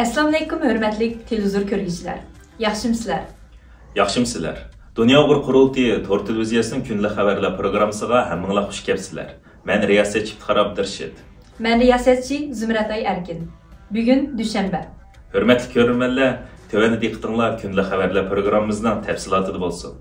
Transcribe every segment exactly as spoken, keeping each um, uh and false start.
ئەسسالامۇئەلەيكۇم، ھۆرمەتلىك تېلېۋىزور كۆرگۈچىلەر. ياخشىمۇسىلەر؟ ياخشىمۇسىلەر؟ دۇنيا ئۇيغۇر قۇرۇلتىيى تور تېلېۋىزىيەسىنىڭ كۈندىلىك خەۋەرلەر پروگراممىسىغا ھەممىڭلار خۇش كەپسىلەر. مەن رىياسەتچى ئىپتىخار ئابدۇرېشىت. مەن رىياسەتچى زۇمرەتئاي ئەركىن. بۈگۈن دۈشەنبە. ھۆرمەتلىك كۆرۈرمەنلەر، تۆۋەندە دىققىتىڭلار كۈندىلىك خەۋەرلەر پروگراممىمىزنىڭ تەپسىلاتىدا بولسۇن.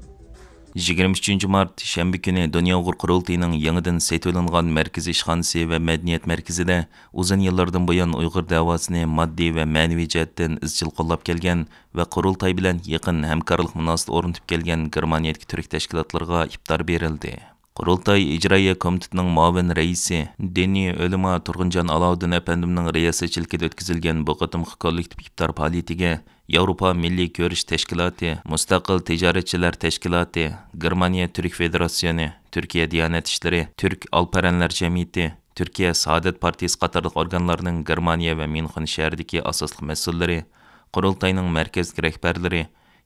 يىگىرمە ئۈچىنچى مارت، شەنبە كۈنى دۇنيا ئۇيغۇر قۇرۇلتىيىنىڭ يېڭىدىن سېتىۋېلىنغان مەركىزىي ئىشخانىسى ۋە مەدەنىيەت مەركىزىدە ئۇزۇن يىللاردىن بۇيان ئۇيغۇر دەۋاسىنى ماددىي ۋە مەنىۋى جەھەتتىن ئىزچىل قوللاپ كەلگەن ۋە قۇرۇلتاي بىلەن يېقىن ھەمكارلىق مۇناسىۋىتى ئورنىتىپ كەلگەن گېرمانىيەدىكى تۈرك تەشكىلاتلىرىغا ئىپتار بېرىلدى. قۇرۇلتاي ئىجرائىيە كومىتېتىنىڭ مۇئاۋىن رەئىسى، دىنىي ئۆلىما تۇرغۇنجان ئالاۋۇددىن ئەپەندىمنىڭ رىياسەتچىلىكىدە ئۆتكۈزۈلگەن بۇ قېتىمقى كوللېكتىپ ئىپتار پائالىيىتىگە ياۋروپا مىللىي كۈرەش تەشكىلاتى، مۇستەقىل تىجارەتچىلەر تەشكىلاتى، گېرمانىيە تۈرك فېدېراتسىيونى، تۈركىيە دىيانەت ئىشلىرى، تۈرك ئالپەرەنلەر جەمئىيىتى، تۈركىيە سائادەت پارتىيىسى قاتارلىق ئورگانلارنىڭ گېرمانىيە ۋە ميۇنخېن شەھىرىدىكى ئاساسلىق مەسئۇللىرى، قۇرۇلتاينىڭ مەركەزلىك رەھبەرلىرى،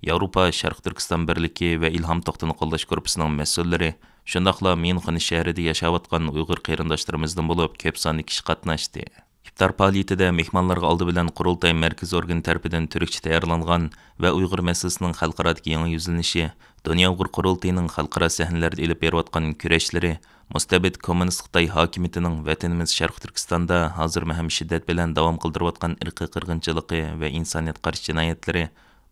ياۋروپا شەرقىي تۈركىستان بىرلىكى ۋە ئىلھام توختىنى قوللاش گۇرۇپپىسىنىڭ مەسئۇللىرى، شۇنداقلا ميۇنخېن شەھىرىدە ياشاۋاتقان ئۇيغۇر قېرىنداشلىرىمىزدىن بولۇپ كۆپ ساندا كىشى قاتناشتى. ئىپتار پائالىيىتىدە مېھمانلارغا ئالدى بىلەن قۇرۇلتاي مەركىزىي ئورگىنى تەرىپىدىن تۈركچە تەييارلانغان ۋە ئۇيغۇر مەسىلىسىنىڭ خەلقئارادىكى يېڭى يۈزلىنىشى، دۇنيا ئۇيغۇر قۇرۇلتىيىنىڭ خەلقئارا سەھنىلەردە ئېلىپ بېرىۋاتقان كۈرەشلىرى، مۇستەبىت كوممۇنىست خىتاي ھاكىمىيىتىنىڭ ۋەتىنىمىز شەرقىي تۈركىستاندا ھازىرمۇ ھەم شىددەت بىلەن داۋام قىلدۇرۇۋاتقان ئىرقىي قىرغىنچىلىقى ۋە ئىنسانىيەتكە قارشى جىنايەتلىرى،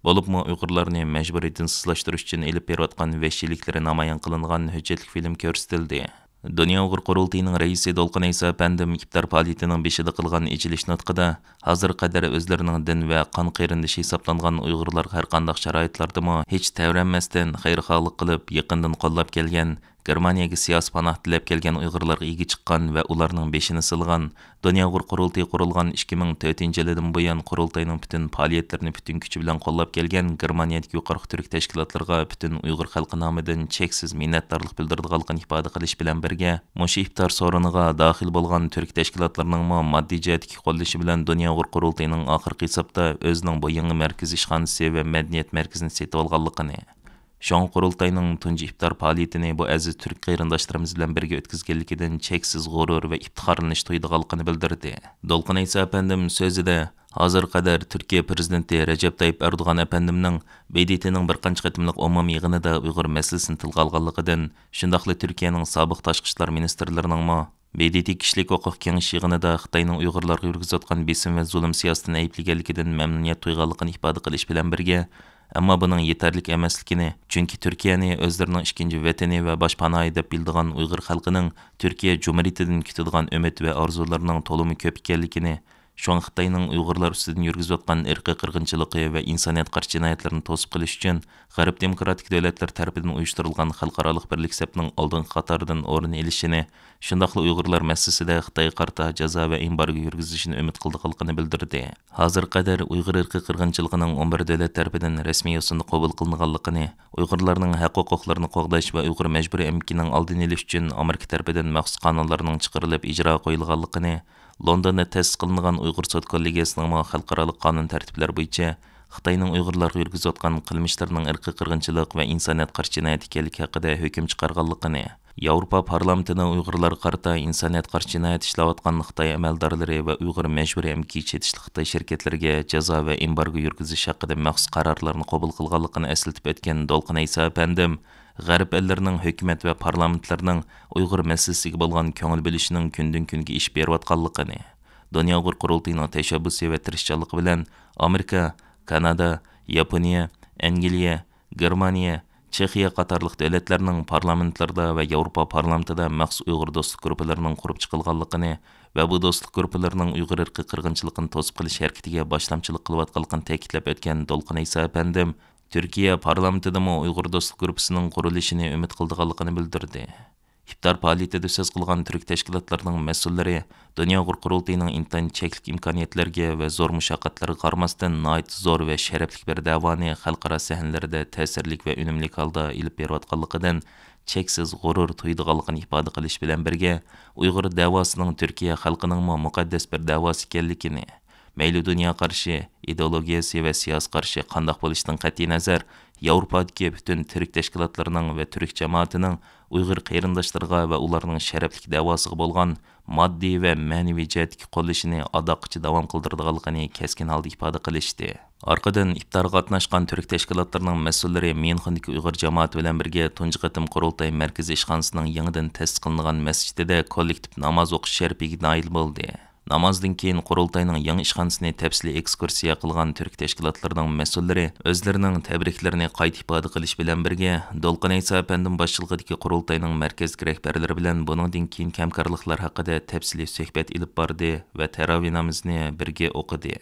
بولۇپمۇ ئۇيغۇرلارنى مەجبۇرىي دىنسىزلاشتۇرۇش ئۈچۈن ئېلىپ بېرىۋاتقان ۋەھشىيلىكلىرى نامايان قىلىنغان ھۆججەتلىك فىلىم كۆرسىتىلدى. دۇنيا ئۇيغۇر قۇرۇلتىيىنىڭ رەئىسى دولقۇن ئەيسا ئەپەندىم ئىپتار پائالىيىتىنىڭ بېشىدا قىلغان ئېچىلىش نۇتقىدا، ھازىرغا قەدەر ئۆزلىرىنىڭ دىن ۋە قان قېرىندىشى ھېسابلانغان ئۇيغۇرلارغا ھەرقانداق شارائىتلاردىمۇ ھېچ تەۋرەنمەستىن خەيرخاھلىق قىلىپ، يېقىندىن قوللاپ كەلگەن، گېرمانىيەگە سىياسىي پاناھ تىلەپ كەلگەن ئۇيغۇرلارغا ئىگە چىققان ۋە ئۇلارنىڭ بېشىنى سىلىغان، دۇنيا ئۇيغۇر قۇرۇلتىيى قۇرۇلغان ئىككى مىڭ تۆتىنچى يىلىدىن بۇيان قۇرۇلتاينىڭ پۈتۈن پائالىيەتلىرىنى پۈتۈن كۈچى بىلەن قوللاپ كەلگەن گېرمانىيەدىكى يۇقىرىقى تۈرك تەشكىلاتلىرىغا پۈتۈن ئۇيغۇر خەلقى نامىدىن چەكسىز مىننەتدارلىق بىلدۈرىدىغانلىقىنى ئىپادە قىلىش بىلەن بىرگە، مۇشۇ ئىپتار سورۇنىغا داخىل بولغان تۈرك تەشكىلاتلىرىنىڭمۇ ماددىي جەھەتتىكى قوللىشى بىلەن دۇنيا ئۇيغۇر قۇرۇلتىيىنىڭ ئاخىرقى ھېسابتا ئۆزىنىڭ بۇ يېڭى مەركىزىي ئىشخانىسى ۋە مەدەنىيەت مەركىزىنى سېتىۋالغانلىقىنى، شۇڭا قۇرۇلتاينىڭ تۇنجى ئىپتار پائالىيىتىنى بۇ ئەزىز تۈرك قېرىنداشلىرىمىز بىلەن بىرگە ئۆتكۈزگەنلىكىدىن چەكسىز غۇرۇر ۋە ئىپتىخارلىنىش تۇيىدىغانلىقىنى بىلدۈردى. دولقۇن ئەيسا ئەپەندىم سۆزىدە، ھازىرغا قەدەر تۈركىيە پىرېزىدېنتى رەجەپ تايىپ ئەردوغان ئەپەندىمنىڭ ب د ت نىڭ بىر قانچە قېتىملىق ئومۇمىي يىغىنىدا ئۇيغۇر مەسىلىسىنى تىلغا ئالغانلىقىدىن، شۇنداقلا تۈركىيەنىڭ سابىق تاشقى ئىشلار مىنىستىرلىرىنىڭمۇ ب د ت كىشىلىك ھوقۇق كېڭىشى يىغىنىدا خىتاينىڭ ئۇيغۇرلارغا يۈرگۈزۈۋاتقان بېسىم ۋە زۇلۇم سىياسىتىنى ئەيىبلىگەنلىكىدىن مەمنۇنىيەت تۇيغانلىقىنى ئىپادە قىلىش بىلەن بىرگە، ئەمما بۇنىڭ يېتەرلىك ئەمەسلىكىنى، چۈنكى تۈركىيەنى ئۆزلىرىنىڭ ئىككىنچى ۋەتىنى ۋە باشپاناھى دەپ بىلىدىغان ئۇيغۇر خەلقىنىڭ تۈركىيە جۇمھۇرىيىتىدىن كۈتىدىغان ئۈمىد ۋە ئارزۇلىرىنىڭ تولىمۇ كۆپ ئىكەنلىكىنى، شۇڭا خىتاينىڭ ئۇيغۇرلار ئۈستىدىن يۈرگۈزۈۋاتقان ئىرقىي قىرغىنچىلىقى ۋە ئىنسانىيەتكە قارشى جىنايەتلىرىنى توسۇپ قېلىش ئۈچۈن، غەرب دېموكراتىك دۆلەتلىرى تەرىپىدىن ئۇيۇشتۇرۇلغان خەلقئارالىق بىرلىك سەپنىڭ ئالدىنقى قاتارىدىن ئورۇن ئېلىشىنى، شۇنداقلا ئۇيغۇرلار مەسىلىسىدە خىتايغا قارىتا جازا ۋە ئېمبارگو يۈرگۈزۈشىنى ئۈمىد قىلىدىغانلىقىنى بىلدۈردى. ھازىرغا قەدەر ئۇيغۇر ئىرقىي قىرغىنچىلىقىنىڭ ئون بىر دۆلەت تەرىپىدىن رەسمىي يوسۇندا قوبۇل قىلىنغانلىقىنى، ئۇيغۇرلارنىڭ ھەق-ھوقۇقلىرىنى قوغداش ۋە ئۇيغۇر مەجبۇرىي ئەمگىكىنىڭ ئالدىنى ئېلىش ئۈچۈن ئامېرىكا تەرىپىدىن مەخسۇس قانۇنلارنىڭ چىقىرىلىپ ئىجراغا قويۇلغانلىقىنى، لوندوندا تەسىس قىلىنغان ئۇيغۇر سوت كوللېگىيەسىنىڭمۇ خەلقئارالىق قانۇن تەرتىپلەر بويىچە خىتاينىڭ ئۇيغۇرلارغا يۈرگۈزۈۋاتقان قىلمىشلىرىنىڭ ئىرقىي قىرغىنچىلىق ۋە ئىنسانىيەتكە قارشى جىنايەت ئىكەنلىكى ھەققىدە ھۆكۈم چىقارغانلىقىنى، ياۋروپا پارلامېنتىدا ئۇيغۇرلارغا قارىتا ئىنسانىيەتكە قارشى جىنايەت ئىشلەۋاتقان خىتاي ئەمەلدارلىرى ۋە ئۇيغۇر مەجبۇرىي ئەمگىكىگە چېتىشلىق خىتاي شىركەتلىرىگە جازا ۋە ئېمبارگو يۈرگۈزۈش ھەققىدە مەخسۇس قارارلارنى قوبۇل قىلغانلىقىنى ئەسلىتىپ ئۆتكەن دولقۇن ئەيسا ئەپەندىم، غەرب ئەللىرىنىڭ ھۆكۈمەت ۋە پارلامېنتلىرىنىڭ ئۇيغۇر مەسىلىسىگە بولغان كۆڭۈل بۆلۈشىنىڭ كۈندىن-كۈنگە ئېشىپ بېرىۋاتقانلىقىنى، دۇنيا ئۇيغۇر قۇرۇلتىيىنىڭ تەشەببۇسى ۋە تىرىشچانلىقى بىلەن ئامېرىكا، كانادا، ياپونىيە، ئەنگلىيە، گېرمانىيە، چېخىيە قاتارلىق دۆلەتلەرنىڭ پارلامېنتلىرىدا ۋە ياۋروپا پارلامېنتىدا مەخسۇس ئۇيغۇر دوستلۇق گۇرۇپپىلىرىنىڭ قۇرۇپ چىقىلغانلىقىنى ۋە بۇ دوستلۇق گۇرۇپپىلىرىنىڭ ئۇيغۇر ئىرقىي قىرغىنچىلىقىنى توسۇپ قېلىش ھەرىكىتىگە باشلامچىلىق قىلىۋاتقانلىقىنى تەكىتلەپ ئۆتكەن دولقۇن ئەيسا ئەپەندىم، تۈركىيە پارلامېنتىدىمۇ ئۇيغۇر دوستلۇق گۇرۇپپىسىنىڭ قۇرۇلۇشىنى ئۈمىد قىلىدىغانلىقىنى بىلدۈردى. ئىپتار پائالىيىتىدە سۆز قىلغان تۈرك تەشكىلاتلىرىنىڭ مەسئۇللىرى دۇنيا ئۇيغۇر قۇرۇلتىيىنىڭ ئىنتايىن چەكلىك ئىمكانىيەتلەرگە ۋە زور مۇشەققەتلەرگە قارىماستىن، ناھايىتى زور ۋە شەرەپلىك بىر دەۋانى خەلقئارا سەھنىلەردە تەسىرلىك ۋە ئۈنۈملۈك ھالدا ئېلىپ بېرىۋاتقانلىقىدىن چەكسىز غۇرۇر تۇيىدىغانلىقىنى ئىپادە قىلىش بىلەن بىرگە، ئۇيغۇر دەۋاسىنىڭ تۈركىيە خەلقىنىڭمۇ مۇقەددەس بىر دەۋاسى ئىكەنلىكىنى، مەيلى دۇنيا قارىشى، ئىدېئولوگىيەسى ۋە سىياسىي قارىشى قانداق بولۇشىدىن قەتئىينەزەر، ياۋروپادىكى پۈتۈن تۈرك تەشكىلاتلىرىنىڭ ۋە تۈرك جامائىتىنىڭ ئۇيغۇر قېرىنداشلىرىغا ۋە ئۇلارنىڭ شەرەپلىك دەۋاسىغا بولغان ماددىي ۋە مەنىۋى جەھەتتىكى قوللىشىنى ئاداققىچە داۋام قىلدۇرىدىغانلىقىنى كەسكىن ھالدا ئىپادە قىلىشتى. ئارقىدىن ئىپتارغا قاتناشقان تۈرك تەشكىلاتلىرىنىڭ مەسئۇللىرى ميۇنخېندىكى ئۇيغۇر جامائىتى بىلەن بىرگە تۇنجى قېتىم قۇرۇلتاي مەركىزىي ئىشخانىسىنىڭ يېڭىدىن تەسىس قىلىنغان مەسچىتىدە كوللېكتىپ ناماز ئوقۇش شەرىپىگە نائىل بولدى. نامازدىن كېيىن قۇرۇلتاينىڭ يېڭى ئىشخانىسىنى تەپسىلىي ئېكسكۇرسىيە قىلغان تۈرك تەشكىلاتلىرىنىڭ مەسئۇللىرى ئۆزلىرىنىڭ تەبرىكلىرىنى قايتا ئىپادە قىلىش بىلەن بىرگە، دولقۇن ئەيسا ئەپەندىم باشچىلىقىدىكى قۇرۇلتاينىڭ مەركەزلىك رەھبەرلىرى بىلەن بۇنىڭدىن كېيىنكى ھەمكارلىقلار ھەققىدە تەپسىلىي سۆھبەت ئېلىپ باردى ۋە تەراۋىھ نامىزىنى بىرگە ئوقۇدى.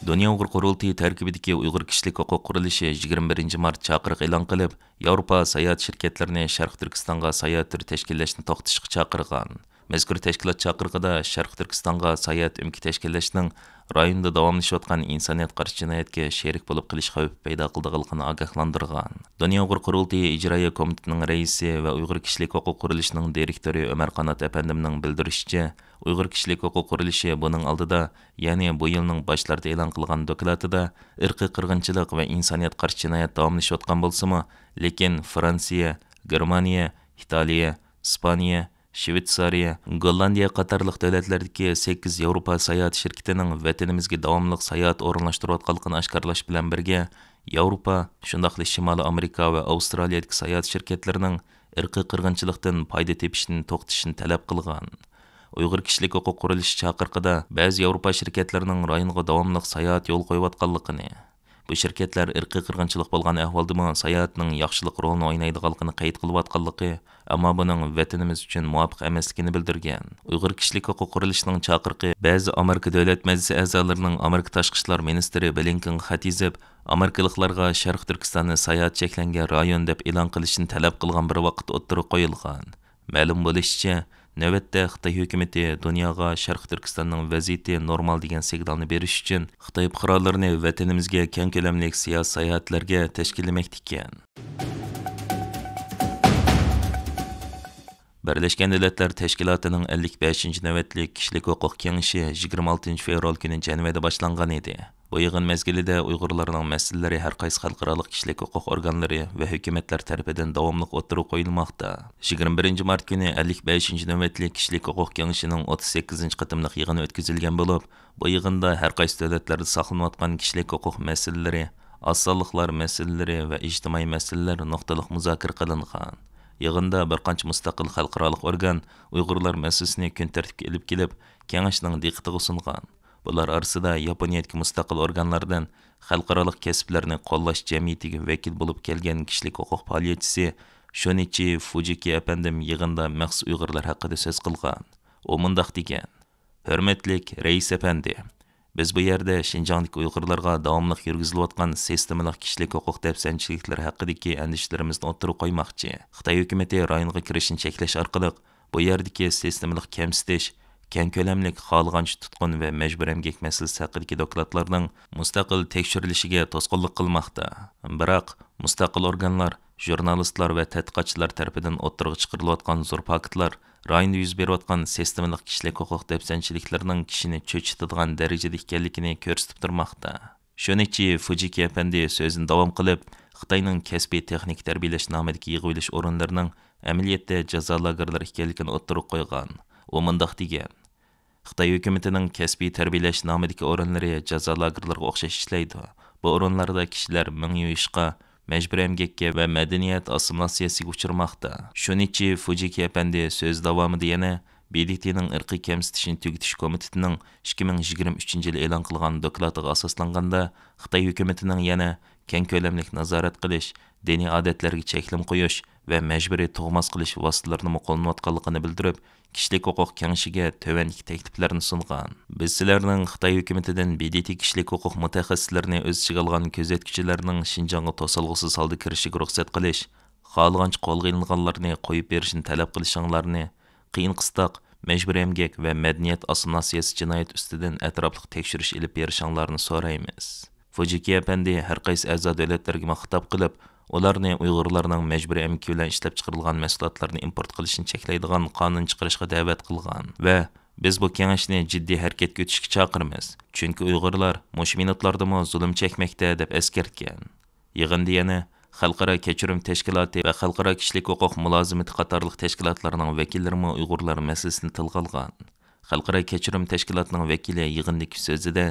دۇنيا ئۇيغۇر قۇرۇلتىيى تەركىبىدىكى ئۇيغۇر كىشىلىك ھوقۇق قۇرۇلۇشى يىگىرمە بىرىنچى مارت چاقىرىق ئېلان قىلىپ، ياۋروپا ساياھەت شىركەتلىرىنى شەرقىي تۈركىستانغا ساياھەت تۈرى تەشكىللەشنى توختىتىشقا چاقىرغان. مەزكۇر تەشكىلات چاقىرىقىدا شەرقىي تۈركىستانغا ساياھەت ئۆمىكى تەشكىللەشنىڭ رايوندا داۋاملىشىۋاتقان ئىنسانىيەت قارشى جىنايەتكە شېرىك بولۇپ قېلىش خەۋپى پەيدا قىلىدىغانلىقىنى ئاگاھلاندۇرغان. دۇنيا ئۇيغۇر قۇرۇلتىيى ئىجرائىيە كومىتېتىنىڭ رەئىسى ۋە ئۇيغۇر كىشىلىك ھوقۇق قۇرۇلۇشىنىڭ دىرېكتورى ئۆمەر قانات ئەپەندىمنىڭ بىلدۈرۈشىچە، ئۇيغۇر كىشىلىك ھوقۇق قۇرۇلۇشى بۇنىڭ ئالدىدا، يەنى بۇ يىلنىڭ باشلىرىدا ئېلان قىلغان دوكلاتىدا، ئىرقىي قىرغىنچىلىق ۋە ئىنسانىيەت قارشى جىنايەت داۋاملىشىۋاتقان بولسىمۇ، لېكىن فرانسىيە، گېرمانىيە، ئىتالىيە، ئىسپانىيە، شۋېتسارىيە، گوللاندىيە قاتارلىق دۆلەتلەردىكى سەككىز ياۋروپا ساياھەت شىركىتىنىڭ ۋەتىنىمىزگە داۋاملىق ساياھەت ئورۇنلاشتۇرۇۋاتقانلىقىنى ئاشكارىلاش بىلەن بىرگە، ياۋروپا، شۇنداقلا شىمالىي ئامېرىكا ۋە ئاۋسترالىيەدىكى ساياھەت شىركەتلىرىنىڭ ئىرقىي قىرغىنچىلىقتىن پايدا تېپىشىنى توختىتىشنى تەلەپ قىلغان. ئۇيغۇر كىشىلىك ھوقۇق قۇرۇلۇشى چاقىرىقىدا بەزى ياۋروپا شىركەتلىرىنىڭ رايونغا داۋاملىق ساياھەت يولغا قويۇۋاتقانلىقىنى، بۇ شىركەتلەر ئىرقىي قىرغىنچىلىق بولغان ئەھۋالدىمۇ ساياھەتنىڭ ياخشىلىق رولىنى ئوينايدىغانلىقىنى قەيت قىلىۋاتقانلىقى، ئەمما بۇنىڭ ۋەتىنىمىز ئۈچۈن مۇۋاپىق ئەمەسلىكىنى بىلدۈرگەن. ئۇيغۇر كىشىلىك ھوقۇق قۇرۇلۇشىنىڭ چاقىرىقى بەزى ئامېرىكا دۆلەت مەجلىسى ئەزالىرىنىڭ ئامېرىكا تاشقى ئىشلار مىنىستىرى بلىنكېنغا خەت يېزىپ، ئامېرىكىلىقلارغا شەرقىي تۈركىستاننى ساياھەت چەكلەنگەن رايون دەپ ئېلان قىلىشنى تەلەپ قىلغان بىر ۋاقىتتا ئوتتۇرىغا قويۇلغان. مەلۇم بولۇشىچە، نۆۋەتتە خىتاي ھۆكۈمىتى دۇنياغا شەرقىي تۈركىستاننىڭ ۋەزىيىتى نورمال دېگەن سىگنالنى بېرىش ئۈچۈن خىتاي پۇقرالىرىنى ۋەتىنىمىزگە كەڭ كۆلەملىك سىياسىي ساياھەتلەرگە تەشكىللىمەكتە ئىكەن. بىرلەشكەن دۆلەتلەر تەشكىلاتىنىڭ ئەللىك بەشىنچى نۆۋەتلىك كىشىلىك ھوقۇق كېڭىشى يىگىرمە ئالتىنچى فېۋرال كۈنى جەنۋەدە باشلانغان ئىدى. بۇ يىغىن مەزگىلىدە ئۇيغۇرلارنىڭ مەسىلىلىرى ھەر قايسى خەلقئارالىق كىشىلىك ھوقۇق ئورگانلىرى ۋە ھۆكۈمەتلەر تەرىپىدىن داۋاملىق ئوتتۇرىغا قويۇلماقتا. يىگىرمە بىرىنچى مارت كۈنى ئەللىك بەشىنچى نۆۋەتلىك كىشىلىك ھوقۇق كېڭىشىنىڭ ئوتتۇز سەككىزىنچى قېتىملىق يىغىنى ئۆتكۈزۈلگەن بولۇپ، بۇ يىغىندا ھەر قايسى دۆلەتلەردە ساقلىنىۋاتقان كىشىلىك ھوقۇق مەسىلىلىرى، ئاز سانلىقلار مەسىلىلىرى ۋە ئىجتىمائىي مەسىلىلەر نۇقتىلىق مۇزاكىرە قىلىنغان. يىغىندا بىر قانچە مۇستەقىل خەلقئارالىق ئورگان ئۇيغۇرلار مەسىلىسىنى كۈن تەرتىپكە ئېلىپ كېلىپ، كېڭەشنىڭ دىققىتىگە سۇنغان. بۇلار ئارىسىدا ياپونىيەدىكى مۇستەقىل ئورگانلاردىن خەلقئارالىق كەسىپلەرنى قوللاش جەمئىيىتىگە ۋەكىل بولۇپ كەلگەن كىشىلىك ھوقۇق پائالىيەتچىسى شۇنىچى فۇجىكى ئەپەندىم يىغىندا مەخسۇس ئۇيغۇرلار ھەققىدە سۆز قىلغان. ئۇ مۇنداق دېگەن: ھۆرمەتلىك رەئىس ئەپەندى، بىز بۇ يەردە شىنجاڭدىكى ئۇيغۇرلارغا داۋاملىق يۈرگۈزۈلۈۋاتقان سىستېمىلىق كىشىلىك ھوقۇق دەپسەندىچىلىكلىرى ھەققىدىكى ئەندىشىلىرىمىزنى ئوتتۇرىغا قويماقچى. خىتاي ھۆكۈمىتى رايونغا كىرىشنى چەكلەش ئارقىلىق بۇ يەردىكى سىستېمىلىق كەمسىتىش، كەڭ كۆلەملىك خالىغانچە تۇتقۇن ۋە مەجبۇرىي ئەمگەك مەسىلىسى ھەققىدىكى دوكلاتلارنىڭ مۇستەقىل تەكشۈرۈلۈشىگە توسقۇنلۇق قىلماقتا. بىراق، مۇستەقىل ئورگانلار، ژۇرنالىستلار ۋە تەتقىقاتچىلار تەرىپىدىن ئوتتۇرىغا چىقىرىلىۋاتقان زور پاكىتلار رايوندا يۈز بېرىۋاتقان سىستېمىلىق كىشىلىك ھوقۇق دەپسەندچىلىكلىرىنىڭ كىشىنى چۆچۈتىدىغان دەرىجىدە ئىكەنلىكىنى كۆرسىتىپ تۇرماقتا. شۇنىچى فۇجىكى ئەپەندى سۆزىنى داۋام قىلىپ، خىتاينىڭ كەسپىي تېخنىكا تەربىيەلەش نامىدىكى يىغىۋېلىش ئورۇنلىرىنىڭ ئەمەلىيەتتە جازا لاگېرلىرى ئىكەنلىكىنى ئوتتۇرىغا قويغان. ئۇ مۇنداق دېگەن: خىتاي ھۆكۈمىتىنىڭ كەسپىي تەربىيەلەش نامىدىكى ئورۇنلىرى جازا لاگېرلىرىغا ئوخشاش ئىشلەيدۇ. بۇ ئورۇنلاردا كىشىلەر مىڭ يۇيۇشقا، مەجبۇرىي ئەمگەككە ۋە مەدەنىيەت ئاسسىمىلياتسىيەسىگە ئۇچرىماقتا. شۇنىچى فۇجىكى ئەپەندى سۆز داۋامىدا يەنە ب د ت نىڭ ئىرقىي كەمسىتىشنى تۈگىتىش كومىتېتىنىڭ ئىككى مىڭ يىگىرمە ئۈچىنچى يىلى ئېلان قىلغان دوكلاتىغا ئاساسلانغاندا، خىتاي ھۆكۈمىتىنىڭ يەنە كەڭ كۆلەملىك نازارەت قىلىش، دىنىي ئادەتلەرگە چەكلىمە قويۇش ۋە مەجبۇرىي تۇغماس قىلىش ۋاسىتىلىرىنىمۇ قوللىنىۋاتقانلىقىنى بىلدۈرۈپ، كىشىلىك ھوقۇق كېڭىشىگە تۆۋەندىكى تەكلىپلەرنى سۇنغان: بىز سىلەرنىڭ خىتاي ھۆكۈمىتىدىن ب د ت كىشىلىك ھوقۇق مۇتەخەسسىسلىرىنى ئۆز ئىچىگە ئالغان كۆزەتكۈچىلەرنىڭ شىنجاڭغا توسالغۇسىز ھالدا كىرىشىگە رۇخسەت قىلىش، خالىغانچە قولغا ئېلىنغانلارنى قويۇپ بېرىشنى تەلەپ قىلىشىڭلارنى، قىيىن قىستاق، مەجبۇرىي ئەمگەك ۋە مەدەنىيەت ئاسسىمىلياتسىيەسى جىنايەت ئۈستىدىن ئەتراپلىق تەكشۈرۈش ئېلىپ بېرىشىڭلارنى سورايمىز. فۇجىكى ئەپەندى ھەر قايسى ئەزا دۆلەتلەرگىمۇ خىتاب قىلىپ، ئۇلارنى ئۇيغۇرلارنىڭ مەجبۇرىي ئەمگىكى بىلەن ئىشلەپچىقىرىلغان مەھسۇلاتلارنى ئىمپورت قىلىشنى چەكلەيدىغان قانۇن چىقىرىشقا دەۋەت قىلغان ۋە بىز بۇ كېڭەشنى جىددىي ھەرىكەتكە ئۆتۈشكە چاقىرىمىز، چۈنكى ئۇيغۇرلار مۇشۇ مىنۇتلاردىمۇ زۇلۇم چەكمەكتە، دەپ ئەسكەرتكەن. يىغىندا يەنە خەلقئارا كەچۈرۈم تەشكىلاتى ۋە خەلقئارا كىشىلىك ھوقۇق مۇلازىمىتى قاتارلىق تەشكىلاتلارنىڭ ۋەكىللىرىمۇ ئۇيغۇرلار مەسىلىسىنى تىلغا ئالغان. خەلقئارا كەچۈرۈم تەشكىلاتىنىڭ ۋەكىلى يىغىندىكى سۆزىدە،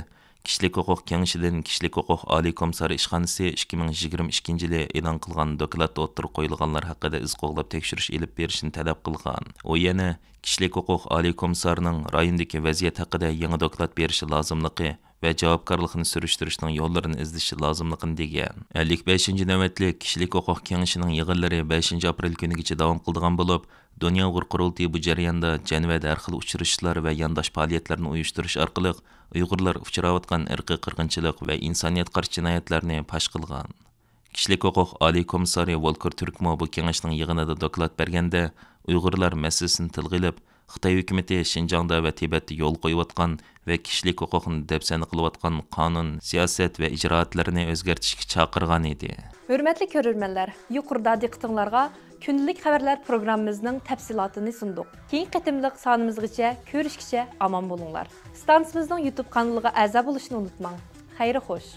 كىشىلىك ھوقۇق كېڭىشىدىن كىشىلىك ھوقۇق ئالىي كومىسسارى ئىشخانىسى ئىككى مىڭ يىگىرمە ئىككىنچى يىلى ئېلان قىلغان دوكلاتتا ئوتتۇرىغا قويۇلغانلار ھەققىدە ئىز قوغلاپ تەكشۈرۈش ئېلىپ بېرىشنى تەلەپ قىلغان. ئۇ يەنە كىشىلىك ھوقۇق ئالىي كومىسسارىنىڭ رايوندىكى ۋەزىيەت ھەققىدە يېڭى دوكلات بېرىشى لازىملىقى ۋە جاۋابكارلىقنى سۈرۈشتۈرۈشنىڭ يوللىرىنى ئىزدىشى لازىملىقىنى دېگەن. ئەللىك بەشىنچى نۆۋەتلىك كىشىلىك ھوقۇق كېڭىشىنىڭ يىغىنلىرى بەشىنچى ئاپرېل كۈنىگىچە داۋام قىلىدىغان بولۇپ، دۇنيا ئۇيغۇر قۇرۇلتىيى بۇ جەرياندا جەنۋەدە ھەر خىل ئۇچرىشىشلار ۋە يانداش پائالىيەتلەرنى ئۇيۇشتۇرۇش ئارقىلىق ئۇيغۇرلار ئۇچراۋاتقان ئىرقىي قىرغىنچىلىق ۋە ئىنسانىيەتقا قارشى جىنايەتلەرنى پاش قىلغان. كىشىلىك ھوقۇق ئالىي كومىسسارى ۋولكېر تۈركمۇ بۇ كېڭەشنىڭ يىغىنىدا دوكلات بەرگەندە، ئۇيغۇرلار مەسىلىسىنى تىلغا ئېلىپ، خىتاي ھۆكۈمىتى شىنجاڭدا ۋە تىبەتتە يولغا قويۇۋاتقان ۋە كىشىلىك ھوقۇقنى دەپسەندە قىلىۋاتقان قانۇن، سىياسەت ۋە ئىجرائاتلىرىنى ئۆزگەرتىشكە چاقىرغان ئىدى. ھۆرمەتلىك كۆرۈرمەنلەر، يۇقىرىدا دىققىتىڭلارغا كۈندىلىك خەۋەرلەر پروگراممىمىزنىڭ تەپسىلاتىنى سۇندۇق. كېيىنكى قېتىملىق سانىمىزغىچە كۆرۈشكىچە ئامان بولۇڭلار. ئىستانسىمىزنىڭ يۇتۇب قانىلىغا ئەزا بولۇشنى ئۇنتۇماڭ. خەير خوش.